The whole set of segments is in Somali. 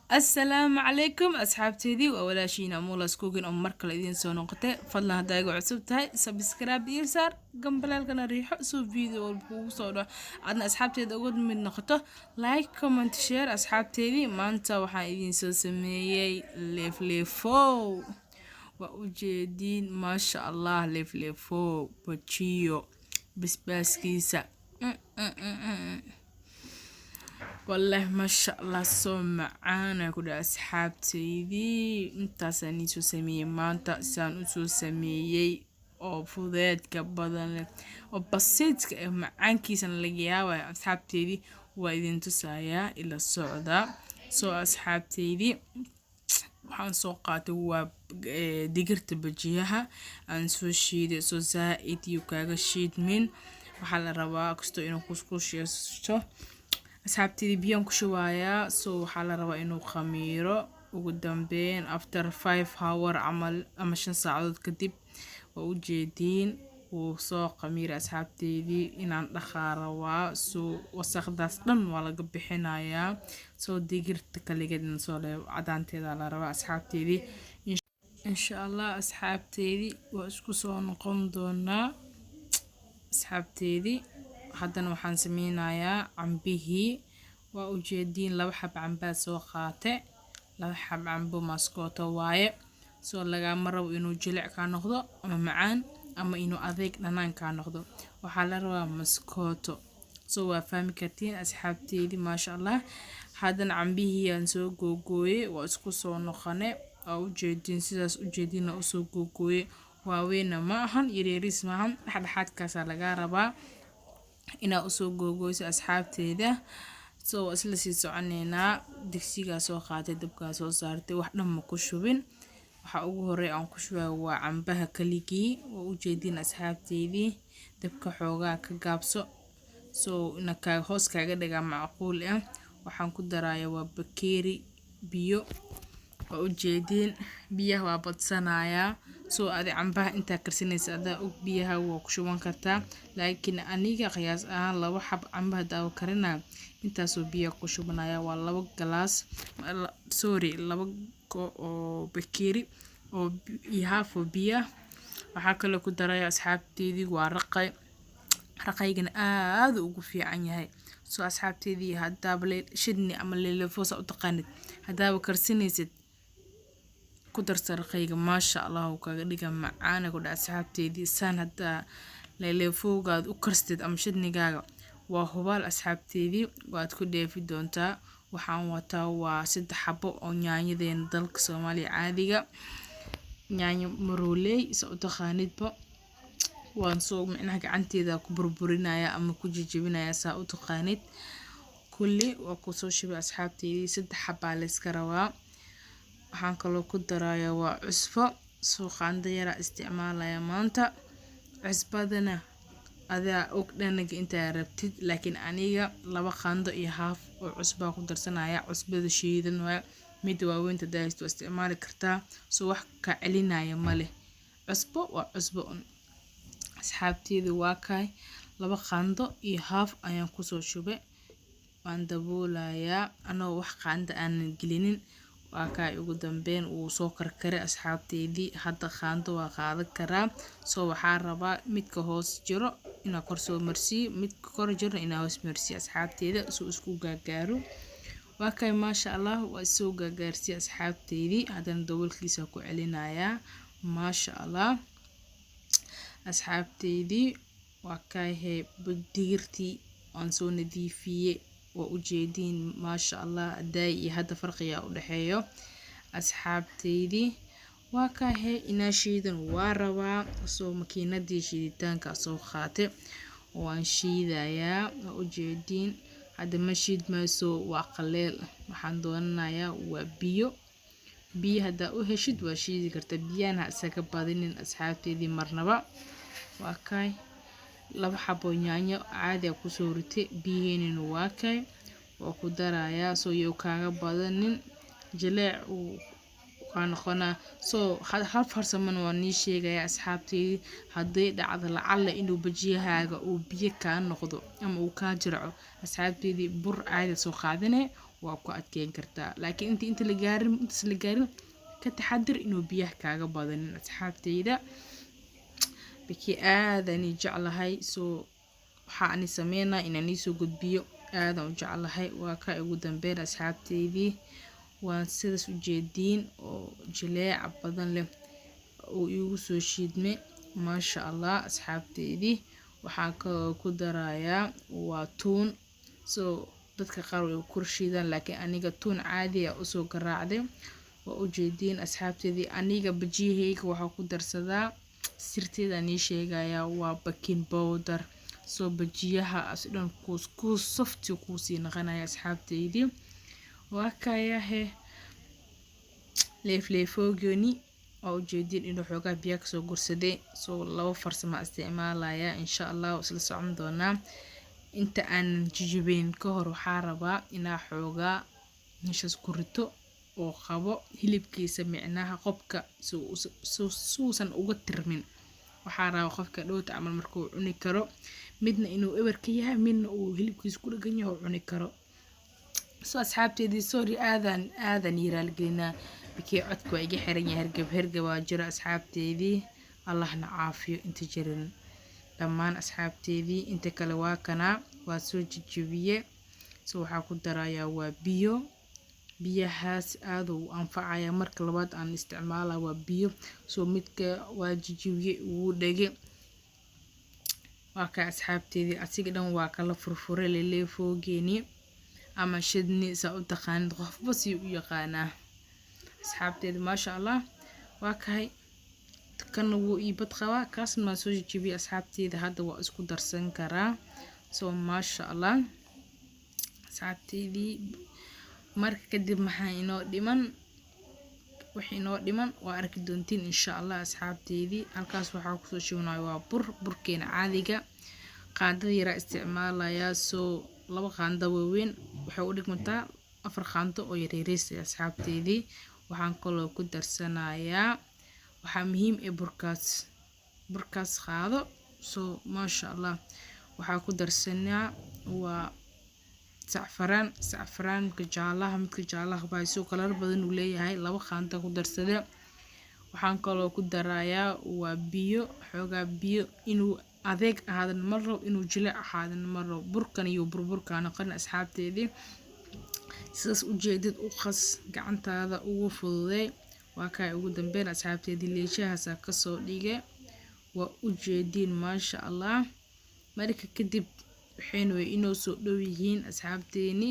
Asalaamu calaykum asxaabteydii, waa walaashiina Mulas Cooking oo mar kale idiin soo noqotay. Fadlan haddaa igu cusub tahay, subscribe iyo saar, gambaleelkana riixo soo video walba kugu soo dhaco, aadna asxaabteeda uga mid noqoto. Like, comment, share. Asxaabteydii, maanta waxaan idiin soo sameeyey leefleefow. Waa ujeediin, maasha Allah, leefleefow bajiyo basbaaskiisa. Wallaahi maasha Allah, soo macaana ku dhaha asxaabteydii. Intaasaan iisoo sameeyey maanta, saan usoo sameeyey oo fudeedka badan leh oo basiidka eh, macaankiisana laga yaabayo. Asxaabteydii, waa idin tusayaa, ila socda. Soo asxaabteydii, waxaan soo qaatay waa digirta bajiyaha aan soo shiiday. Soo zaa-id iyo kaaga shiidmin, waxaa la rabaa kastoo inuu kuskus yeesho. Asxaabteydii, biyaan ku shubayaa. So waxaa la rabaa inuu khamiiro ugu dambeyn after 5 hour camal ama 5 saacadood kadib. Waa ujeediin, wuu soo khamiiray. Asxaabteydii, inaan dhaqaa rabaa. So wasaqdaas dhan waa laga bixinayaa. Soo digirta kaligeed in soo leebo cadaanteeda la rabaa. Asxaabteydii, insha Allah, asxaabteydii, waa isku soo noqon doonaa. Asxaabteydii, haddana waxaan sameynayaa cambihii. Waa ujeediin, laba xab cambaa soo qaate, laba xab cambo maskooto waaye. Soo lagama rabo inuu jilic kaa noqdo ama macaan ama inuu adeeg dhanaan kaa noqdo. Waxaa la rabaa maskooto. Soo waa fahmi kartiin asxaabteydii, maasha Allah. Haddana cambihii aan soo googooyey, waa isku soo noqone. Waa ujeediin, sidaas ujeediina usoo googooyey. Waaweyna ma ahan, yaryariis ma ahan, dhexdhexaadkaasaa lagaa rabaa inaa usoo googooyso asxaabteeda. So waa isla sii soconeynaa. Digsigaa soo qaatay, dabkaa soo saartay, wax dhan ma ku shubin. Waxa ugu horeeya aan ku shubayo waa cambaha kaligii. Waa ujeediin asxaabteydii, dabka xoogaa ka gaabso, so ina kaa hoos kaaga dhigaa macquul ah. Waxaan ku darayaa waa bakeeri biyo. Waa ujeediin, biyaha waa badsanayaa. So adi cambaha intaa karsanaysa adaa og, biyaha waa ku shuban kartaa, laakiin aniga qiyaas ahaan laba xab camba hadaa karinayo, intaasoo biyaha ku shubanaya waa laba galaas, sorry, laba oo bakeeri oo iyo half oo biyo. Waxaa kaloo ku daraya asxaabteydii waa raqay. Raqaygana aad ugu fiican yahay. So asxaabteydii, hadaaba shidni ama leelefo saa u taqaanid, hadaaba karsanaysid, ku darsa raqayga. Maasha Allah, uu kaga dhiga macaana ku dhaca. Asxaabteydii, saan hadaa leelefowgaad u karstid ama shidnigaaga, waa hubaal asxaabteydii, waad ku dheefi doontaa. Waxaan wataa waa saddex xabo oo yaanyadeena dalka Soomaaliya caadiga, yaanyo marooley sa u taqaanidba. Waan soo micnaha gacanteeda ku burburinaya ama ku jajabinaya, saa u taqaanid. Kulli waa kusoo shubay asxaabteydii, saddex xabaa la iska rabaa. Waxaan kaloo ku darayaa waa cusbo. Soo qaando yaraa isticmaalaya maanta. Cusbadana adaa og dhanaga intaa rabtid, laakiin aniga laba qaando iyo haaf oo cusbaa ku darsanaya. Cusbada shiidan waay, midda waaweynta hadaa haysto waa isticmaali kartaa. So wax ka celinaya ma leh, cusbo waa cusbo un. Asxaabteeda, waa kaay, laba qaando iyo haaf ayaan kusoo shubay. Waan daboolayaa anagoo wax qaando aanan gelinin. Waa kaay, ugu dambeyn wuu soo karkaray asxaabteydii. Hadda qaando waa qaadan karaa. So waxaa rabaa midka hoos jiro inaa kor soo marsiiyo, midka kor jiro inaa hoos marsiiyo asxaabteeda, soo isku gaagaaro. Waa kay, maasha Allah, waa soo gaagaarsiiye asxaabteydii. Haddana daboolkiisa ku celinayaa. Maasha Allah asxaabteydii, waa kay digirtii waan soo nadiifiyey. Waa ujeediin, maasha Allah, daay iyo hadda farqiga u dhexeeyo. Asxaabteydii, waa kahe, inaa shiidan waa rabaa. Soo makiinadii shiiditaanka soo qaatay, waan shiidayaa. Waa ujeediin, hadda ma shiidmayso, waa qaleel. Waxaan doonanayaa waa biyo. Biyo haddaa u heshid waa shiidi kartaa, biyahana ha isaga badinin asxaabteydii marnaba. Waa kay, laba xabo yaanyo caadi a kusoo ritay. Biyaheenina waa kay, waa ku darayaa. Soo yow kaaga badanin, jileec uu kaa noqonaa. Soo hal farsamona waa nii sheegaya asxaabteydii: hadday dhacdo lacalla inuu bajiyahaaga uu biyo kaa noqdo ama uu kaa jirco, asxaabteydii, bur caadi soo qaadane. Waa ku adkeyn kartaa, laakiin inta la gaarin, intaas la gaarin, ka taxadir inuu biyaha kaaga badanin, asxaabteyda. Biki aadaan ii jeclahay, soo waxaa ani sameynaa inaan iisoo gudbiyo, aadaan u jeclahay. Waa ka ugu dambeyn, asxaabteydii, waan sidaas ujeediin oo jileeca badan leh uu iigu soo shiidmay, maasha Allah. Asxaabteydii, waxaan kaloo ku darayaa waa tuun. So dadka qaar way ku shiidaan, laakiin aniga tuun caadi ah usoo garaacday. Waa ujeediin, asxaabteydii, aniga bajiyahayga waxaa ku darsadaa, sirteeda nii sheegayaa, waa baking powder. Soo bajiyaha asi dhan kuus kuus soft kuusii naqanaya. Asxaabteydii, waa kayahe leefleefoogani, waa ujeediin inuu xoogaa biyaa kasoo gursaday. Soo laba farsamo isticmaalaya, insha Allah isla socon doonaa. Inta aanan jijibin ka hor, waxaa rabaa inaa xoogaa meeshaas ku rito oo qabo hilibkiisa, micnaha qobka suusan uga tirmin. Waxaa rabaa qofka dhowta camal markuu cuni karo, midna inuu eber ka yahay, midna uu hilibkiisa ku dhagan yahay oo cuni karo. So asxaabteedii, sorry, aadan aadan yiraalgelinaa bikii codka waa iga xiran yahay, hergab hergab waa jiro. Asxaabteedii, Allahna caafiyo inta jirin dhammaan asxaabteedii. Inta kale waa kanaa, waa soo jijibiye. So waxaa ku darayaa waa biyo. Biyahaas aada u anfacaya marka labaad aan isticmaala waa biyo. So midka waa jijibiye, wuu dhege, waa ka, asxaabteedii, asiga dhan waa kala furfuray leleefoogeeni ama shidni, saa u taqaanid, qofba sii u yaqaanaa. Asxaabteedi, maasha Allah, waa kahay, kana wuu ii bad qabaa, kaasna waan soo jijibiyey. Asxaabteeda, hadda waa isku darsan karaa. So maasha Allah, asxaabteydii, marka kadib maxaa inoo dhiman? Wixii inoo dhiman waa arki doontiin, insha Allah. Asxaabteydii, halkaas waxaa kusoo shubanayo waa bur, burkeena caadiga. Qaandada yaraa isticmaalayaa, soo laba qaando waaweyn waxay u dhigmataa afar qaando oo yaryariis. Asxaabteydii, waxaan kaloo ku darsanayaa, waxaa muhiim eh, burkaas, burkaas qaado. So maasha Allah, waxaa ku darsanaa waa sacfaraan, sacfaraanka jaalaha, midka jaalaha baa soo kalar badan uu leeyahay, laba qaando ku darsade. Waxaan kaloo ku darayaa waa biyo, xoogaa biyo. Inuu adeeg ahaadana ma rabo, inuu jilic ahaadana ma rabo. Burkan iyo burburkaa noqon. Asxaabteedii, sidaas ujeedid u qas, gacantaada ugu fududey. Waa kaa ugu dambeyn, asxaabteedii, leeshahaasaa kasoo dhige, waa ujeediin, maasha Allah. Marka kadib waxayna way inoo soo dhow yihiin, asxaabteeni.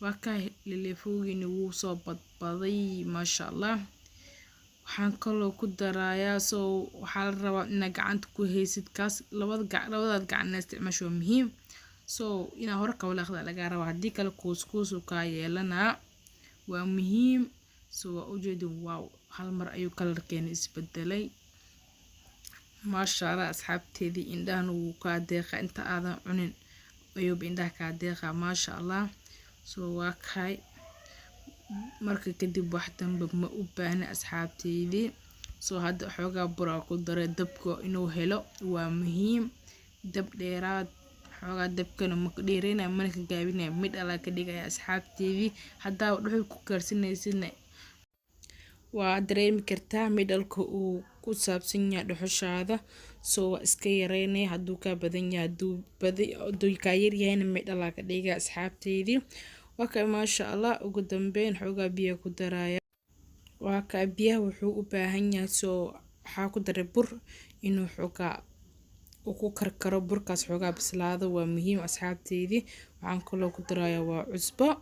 Waa kaa leleefowgiini, wuu soo badbaday, maasha Allah. Waxaan kaloo ku darayaa, so waxaa la rabaa inaad gacanta ku haysid kaas, labada labadaad gacan inaad isticmaasho waa muhiim. So inaa hore ka walaaqda lagaa rabaa, haddii kale kuuskuusu kaa yeelanaa, waa muhiim. So waa ujeedin, wow, hal mar ayuu kalarkeena isbedelay, maasha Allah. Asxaabteedii, indhahana wuu kaa deeqa, inta aadan cunin ayuuba indhaha kaa deeqa, maasha Allah. So waa kahay, marka kadib wax dambe ma u baahna, asxaabteydii. So hadda xoogaa buraa ku daray, dabka inuu helo waa muhiim, dab dheeraad xoogaa. Dabkana ma dheereynaya, mana ka gaabinaya, mid alaa ka dhigaya. Asxaabteedii, haddaa dhuxul ku karsanaysidna waa dareemi kartaa midhalka uu ku saabsan yahay dhuxushaada. So waa iska yareynaya hadduu kaa badan yahay, hadduu kaa yaryahayna midhalaa ka dhigaya. Asxaabteydii, waa ka, maasha Allah. Ugu dambeyn xoogaa biyo ku daraya, waa kaa. Biyaha wuxuu u baahan yahay, soo waxaa ku daray bur, inuu xoogaa uu ku karkaro, burkaas xoogaa bislaado, waa muhiim. Asxaabteydii, waxaan kaloo ku darayaa waa cusbo.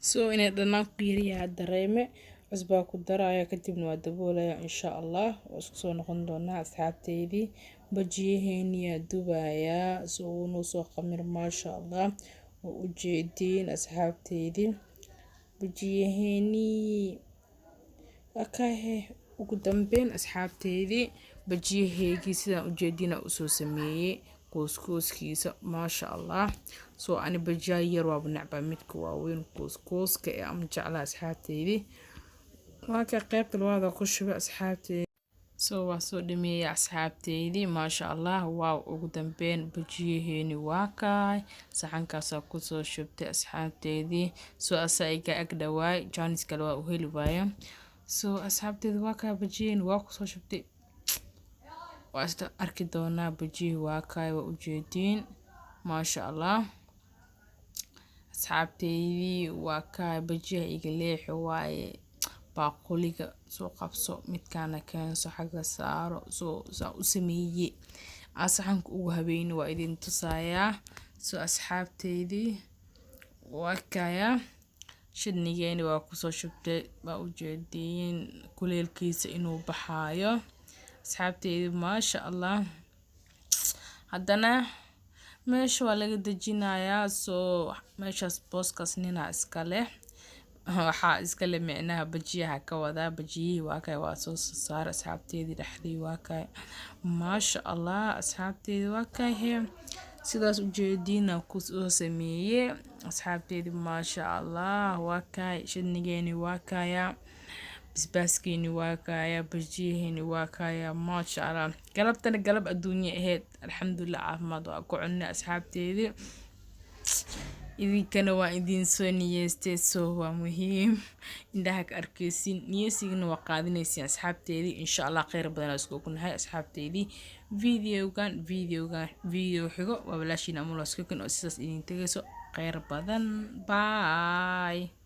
So inay dhanaan ku yaryahay dareeme, cusbaa ku daraya, kadibna waa daboolaya, insha Allah. Waa isku soo noqon doonaa, asxaabteydii. Bajiyaheeniyaa dubayaa, so wuu soo qamir, maasha Allah, waa ujeediin. Asxaabteydii, bajiyaheenii akahe. Ugu dambeyn, asxaabteydii, bajiyaheygii sidaan ujeediina usoo sameeyey kuuskuuskiisa, maasha Allah. Soo ani bajiyaha yar waaba necbaa, midka waaweyn kuuskuuska ee ama jeclaa. Asxaabteydii, waa ka qaybta labaada ku shubay, asxaabteydii. So waa soo dhameeyay, asxaabteydii, maasha Allah. Waaw, ugu dambeyn bajiyaheeni waa kaay, saxankaasaa kusoo shubtay, asxaabteydii. So asaa iga ag dhawaay, jaanis kale waa u heli waaya. So asxaabteedi, waa kaa bajiyaheeni, waa kusoo shubtay, waa isla arki doonaa. Bajiyihii waa kaay, waa ujeediin, maasha Allah. Asxaabteydii, waa kaay bajiyaha, iga leexi waaye, baaquliga soo qabso, midkaana keenso, xagga saaro. Soo saa u sameeye aa saxanka ugu habeyni, waa idin tusayaa. So asxaabteydii, waa kaya shidnigeeni, waa kusoo shubtay, waa ujeediin kuleelkiisa inuu baxaayo, asxaabteydii, maasha Allah. Haddana meesha waa laga dejinayaa. Soo meeshaas booskaas ninaa iska leh, waxaa iska leh micnaha bajiyaha ka wadaa. Bajiyihii waa kay, waa soo saar, asxaabteedii, dhexdii waa kay, maasha Allah. Asxaabteedii, waa kay he, sidaas ujeediina kusoo sameeye, asxaabteedii, maasha Allah. Waa kay shidnigeeni, waa kaya basbaaskeeni, waa kaya bajiyaheeni, waa kaya, maasha Allah. Galabtana galab adduunye ahayd, alxamdulilah, caafimaad waa ku cunay, asxaabteedii. Idinkana waa idin soo niyeystay, so waa muhiim indhaha ka arkeysin, niyeysigana waa qaadinaysiin, asxaabteedii. Insha Allah kheyr badan isku ognahay, asxaabteedii. Videogan videogan video xigo waa walaashiin Amulas Cooking oo sidaas idin tegayso. Kheyr badan, bye.